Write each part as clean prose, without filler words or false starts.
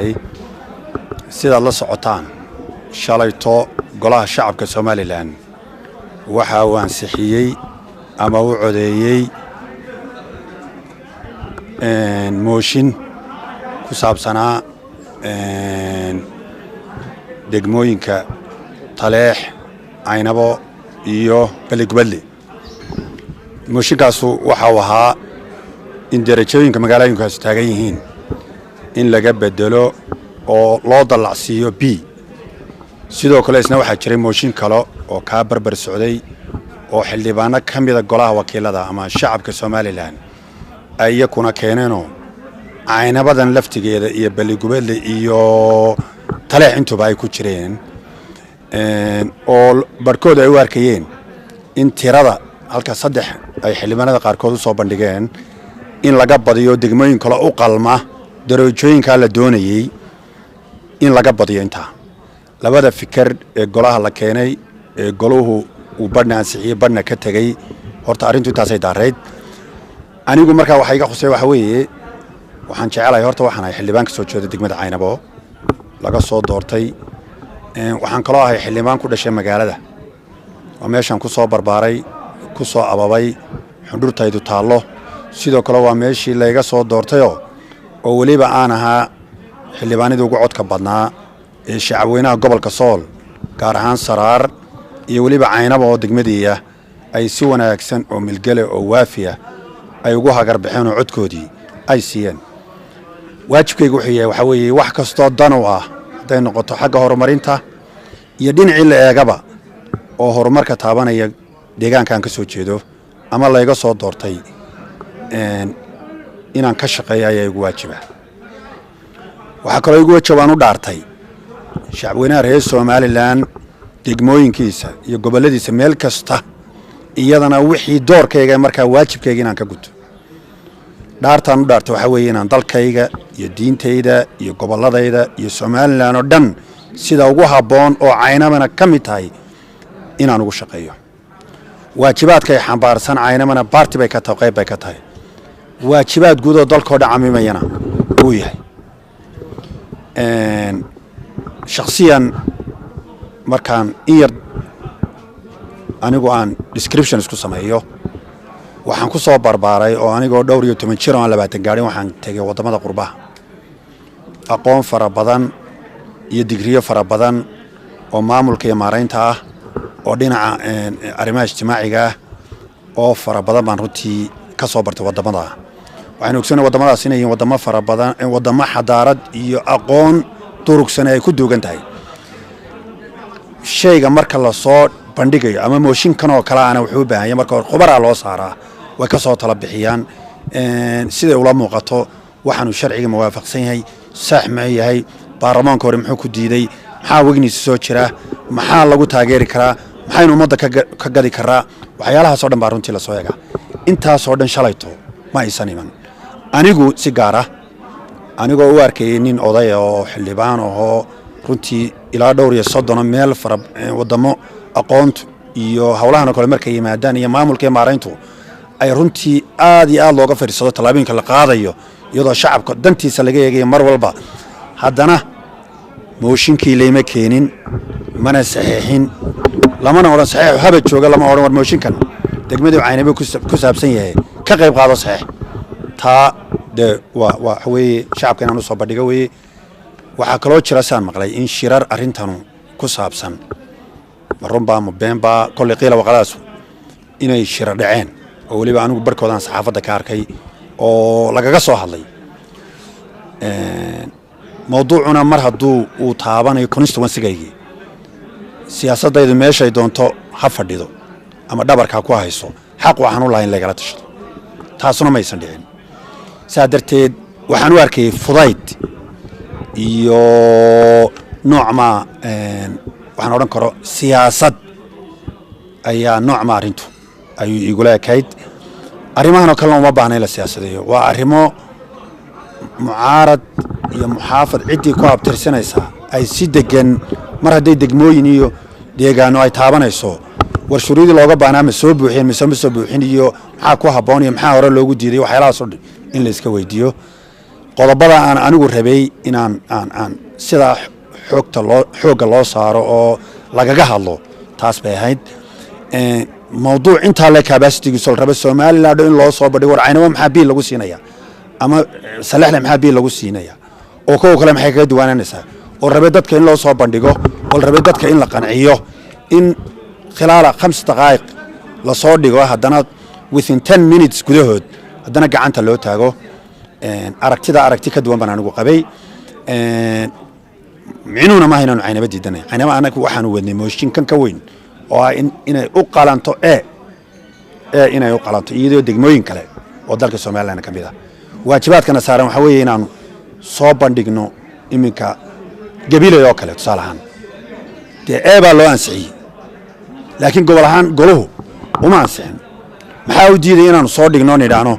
Yahay sidaad la socotaan, shalayto Golaha Shacabka Somaliland waxa uu ansixiyey ama u codeeyey mooshin ku saabsanaa degmooyinka Taleex, Caynabo iyo Balligubadle. Mooshinkaasu waxa uu ahaa in derajooyinka magaalooyinkaasu taagan yihiin in laga bedelo oo loo dallacsiiyo B. Sidoo kale isna waxaa jiray mooshin kale oo kaa barbar socday oo xildhibaano ka mida Golaha Wakiilada ama shacabka Somaliland ay iyakuna keeneenoo Caynabadan laftigeeda iyo Balligubadle iyo Taleex intuba ay ku jireen, oo barhkood ay u arkayeen in tirada halka saddex ay xildhibaanada qaarkood u soo bandhigeen in laga badiyo, degmooyin kale u qalma darajooyinkaa la doonayey in laga badiyo. Intaa labada fikir ee golaha la keenay ee goluhu uu badhna ansixiyey, badhna ka tegey, horta arrintu intaasay daarayd. Anigu markaa waxa iga khusay waxa weeye, waxaan jecelahay, horta waxaan ahay xildhibaan ka soo jeeda degmada Caynabo laga soo doortay. Waxaan kaloo ahay xildhibaan ku dhashay magaalada, waa meeshaan ku soo barbaaray, ku soo ababay, xundhurtaydu taallo. Sidoo kale waa meeshii layga soo doortayoo oo weliba aan ahaa xildhibaanidii ugu codka badnaa ee shacabweynaha gobolka Sool, gaar ahaan Saraar iyo weliba Caynaba oo degmadiiah, ay si wanaagsan oo milgele oo waafiya ay ugu hagar baxeen oo codkoodii ay siiyeen. Waajibkaygu wuxuu yahay waxaa weeye, wax kastoo dan u ah, hadday noqoto xagga horumarinta iyo dhinacii la eegaba oo horumarka taabanaya deegaankaan ka soo jeedo ama layga soo doortay, inaan ka shaqeeyo ayaa igu waajiba. Waxaa kaloo igu waajib aan u dhaartay shacabweynaha reer Somaliland degmooyinkiisa iyo gobolladiisa meel kasta iyadana wixii doorkayga markaa waajibkayga inaan ka guto. Dhaartaan u dhaartay waxaa weeye inaan dalkayga iyo diintayda iyo gobolladayda iyo Somaliland oo dhan sida ugu habboon oo Caynabana ka mid tahay inaan ugu shaqeeyo. Waajibaadkay xambaarsan Caynabana baarti bay ka tahay, qayb bay ka tahay. Waajibaad guud oo dalkoo dhan camimayana wuu yahay. Shakhsiyan markaan in yar anigu aan description isku sameeyo, waxaan ku soo barbaaray oo anigoo dhowr iyo toban jir oo aan 20 gaadhin waxaan tegay waddamada qurbaha. Aqoon fara badan iyo digriyo fara badan oo maamulka iyo maaraynta ah oo dhinaca arrimaha ijtimaaciga ah oo fara badan baan runtii ka soo bartay waddamada. Waxaynu ogsoonay waddamadaas inay yihiin waddamo fara badan, waddamo xadaarad iyo aqoon durugsan ay ku duugan tahay. Shayga marka lasoo bandhigayo ama mooshinkan oo kale ana wuxuu u baahan yahay marka hore khubaraa loo saaraa, way ka soo tala bixiyaan siday ula muuqato, waxaanu sharciga muwaafaqsan yahay, saax ma yahay, baarlamaanka hore muxuu ku diiday, maxaa wegniisa soo jira, maxaa lagu taageeri karaa, maxaynu ummadda ka gadi karaa. Waxyaalahaas oo dhan baa runtii lasoo eegaa. Intaasoo dhan shalayto ma aysan iman. Anigu si gaara, anigoo u arkayay nin odaya oo xildhibaan ahoo runtii ilaa dhowr iyo soddono meel fara waddamo aqoontu iyo howlahan oo kale markay yimaadaan iyo maamulka iyo maarayntu ay runtii aad iyo aad looga fadhiisado tallaabooyinka la qaadayo, iyadoo shacabka dantiisa laga eegayo mar walba, haddana mooshinkii layma keenin, mana saxiixin, lamana odhan saxiixu haba jooga, lama odhan war mooshinkan degmadii Caynabe ku saabsan yahay ka qayb qaado, saxiix. Taa dee waa waxa weeye shacabka inaan usoo bandhigo weeye. Waxaa kaloo jira saan maqlay in shirar arrintanu ku saabsan, ma runbaa ma beenbaa, kolley qiila waqadaasu inay shira dhaceen oo weliba anigu barhkoodaan saxaafadda ka arkay oo lagaga soo hadlay mawduucuna. Mar hadduu uu taabanayo constituency-gaygii, siyaasaddaydu meeshay doonto ha fadhido ama dhabarka ha ku hayso, xaq waxaan u lahay in lagala tashado. Taasuna maysan dhicin. Saa darteed waxaan u arkayay fudayd iyo nooc maa waxaan odhan karo siyaasad ayaa nooc ma arrintu ayuu igula ekayd. Arrimahan oo kalena uma baahna in la siyaasadeeyo. Waa arrimo mucaarad iyo muxaafad ciddii ku abtirsanaysaa ay si degan, mar hadday degmooyin iyo deegaano ay taabanayso, war shuruudii looga baahnaa ma soo buuxiyeen mise ma soo buuxin, iyo maxaa ku habboon iyo maxaa hore loogu diiday, waxyaalahaas oo dhan in la iska weydiiyo. Qodobada aan anigu rabay inaan aan sidaa xoogta loo xoogga loo saaro oo lagaga hadlo, taas bay ahayd. Mawduuc intaa le capacitygiiso la raba Somaliland in loo soo bandhigo, war Caynabo maxaa B lagu siinaya ama Salexle maxaa B lagu siinaya oo kuwa kale maxay kaga duwaananaysaa, oo rabay dadka in loo soo bandhigo, oo la rabay dadka in la qanciyo, in khilaala 5 daqaa'iq lasoo dhigo, haddana within 10 minutes gudahood haddana gacanta loo taago. Aragtida aragti ka duwan baan anigu qabay. Micnuhuna maaha inaanu Caynaba diidanay. Caynaba anagu waxaanu wadnay mooshin kan ka weyn oo ah inay u qalanto e inay u qalanto, iyadoo degmooyin kale oo dalka Somaliland ka mid ah. Waajibaadkana saaran waxaa weeye inaanu soo bandhigno. Iminka Gabiley oo kale tusaale ahaan, dee A baa loo ansixiyey, laakiin gobol ahaan goluhu uma ansixin. Maxaa u diiday inaanu soo dhigno, nidhaahno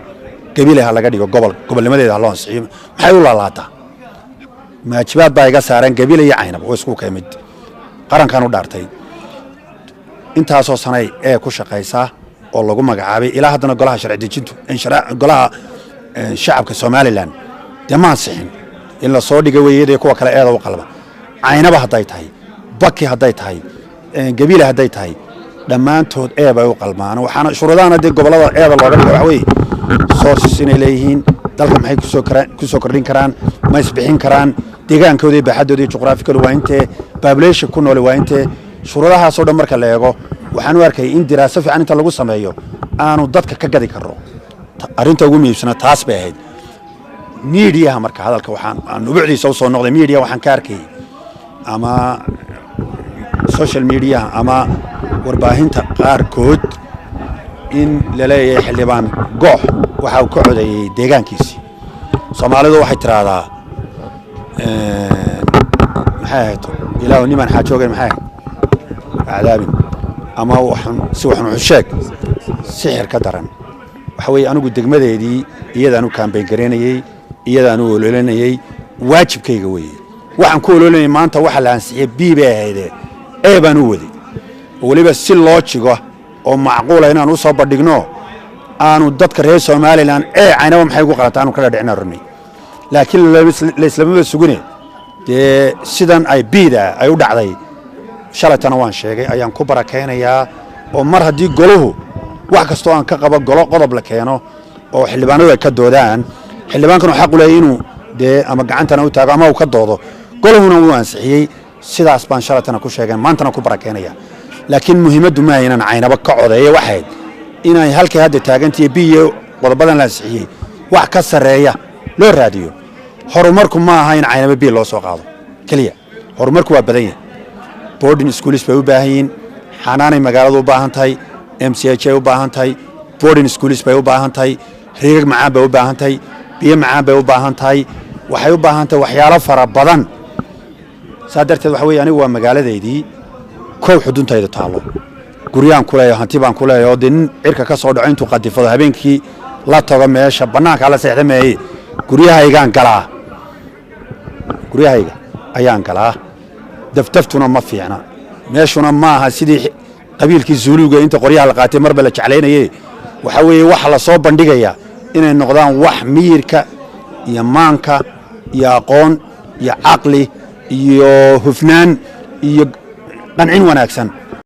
Gabiley ha laga dhigo gobol, gobolnimadeeda ha loo ansixiyo? Maxay u laalaataa? Waajibaad baa iga saaran. Gabiley iyo Caynab oo isku ka mid, qarankan u dhaartay, intaasoo sanay ee ku shaqaysaa oo lagu magacaabay, ilaa haddana golaha sharci dejintu, golaha shacabka Somaliland dee ma ansixin. In la soo dhiga weeyadee kuwa kale eeda u qalba. Caynaba hadday tahay, Baki hadday tahay, Gabiile hadday tahay, dhammaantood A bay u qalmaan. Waxaana shuruudahana dee gobollada A-da looga dhiga waxa weeye sources inay leeyihiin, dalka maxay kusoo kordhin karaan, ma isbixin karaan, deegaankooda iyo baaxaddooda iyo juqraafikooda waa intee, population ku noole waa intee. Shuruudahaasoo dhan marka la eego, waxaan u arkayay in diraaso fiican inta lagu sameeyo aanu dadka ka gadi karno. Arrinta ugu muhiimsana taas bay ahayd. Miidiyaha marka hadalka waxaan aan ubucdiisa usoo noqday, miidiya waxaan ka arkayay ama social mediaha ama warbaahinta qaarkood in la leeyahay xildhibaan Goox waxa uu ka codeeyey deegaankiisii. Soomaalidu waxay tiraahdaa, maxay ahayd, "Ilaahu nimaan xaajoogayn maxay ahayd acdaabin ama waxun si waxun xusheeg sixir ka daran." Waxa weeye anigu degmadeedii iyadaan u campaign garaynayey, iyadaan u ololanayey, waajibkayga weeye. Waxaan ku ololanayay maanta waxa la ansixiyey B bay ahaydee A baan u waday, oo weliba si loojigo oo macquula inaan u soo bandhigno, aanu dadka reer Somaliland ee Caynaba maxay ugu qalata aanu ka dhadhicina rabnay. Laakiin laislamaba sugine, dee sidan ay B-da ay u dhacday shalaytana waan sheegay, ayaan ku barakaynayaa. Oo mar haddii goluhu wax kastoo aan ka qabo golo qodob la keeno oo xildhibaanadu ay ka doodaan, xildhibaankanu xaq u leeyahy inuu dee ama gacantana u taago ama uu ka doodo, goluhuna wuu ansixiyey. Sidaas baan shalaytana ku sheegeen, maantana ku barakaynaya. Laakiin muhiimaddu maaha inaan Caynabo ka codeeyo, waxayd inay halkay hadda taagantihiy biyo qodobadan la ansixiyey wax ka sarreeya loo raadiyo. Horumarku ma aha in Caynabo B loo soo qaado keliya. Horumarku waa badan yahay. Boarding schools bay u baahan yihiin, xanaanay magaaladu u baahan tahay, MCH ay u baahan tahay, boarding schools bay u baahan tahay, riigag macaan bay u baahan tahay, biyo macaan bay u baahan tahay, waxay u baahan tahay waxyaalo fara badan. Saa darteed waxa weye anigu waa magaaladeydii kow, xuduntayda taallo, guryaan ku leeyaho, hanti baan ku leeyaho. Dee nin cirka ka soo dhaco intuu qadifado habeenkii la tago meesha bannaankaa la seexda meeye, guryahaygaan galaa, guryahayga ayaan galaa. Dafdaftuna ma fiicna, meeshuna ma aha sidii qabiilkii Zuuluga inta qoryaha la qaatay marba la jeclaynaye. Waxaa weeye waxa la soo bandhigayaa inay noqdaan wax miyirka iyo maanka iyo aqoon iyo caqli iyo hufnaan iyo qancin wanaagsan.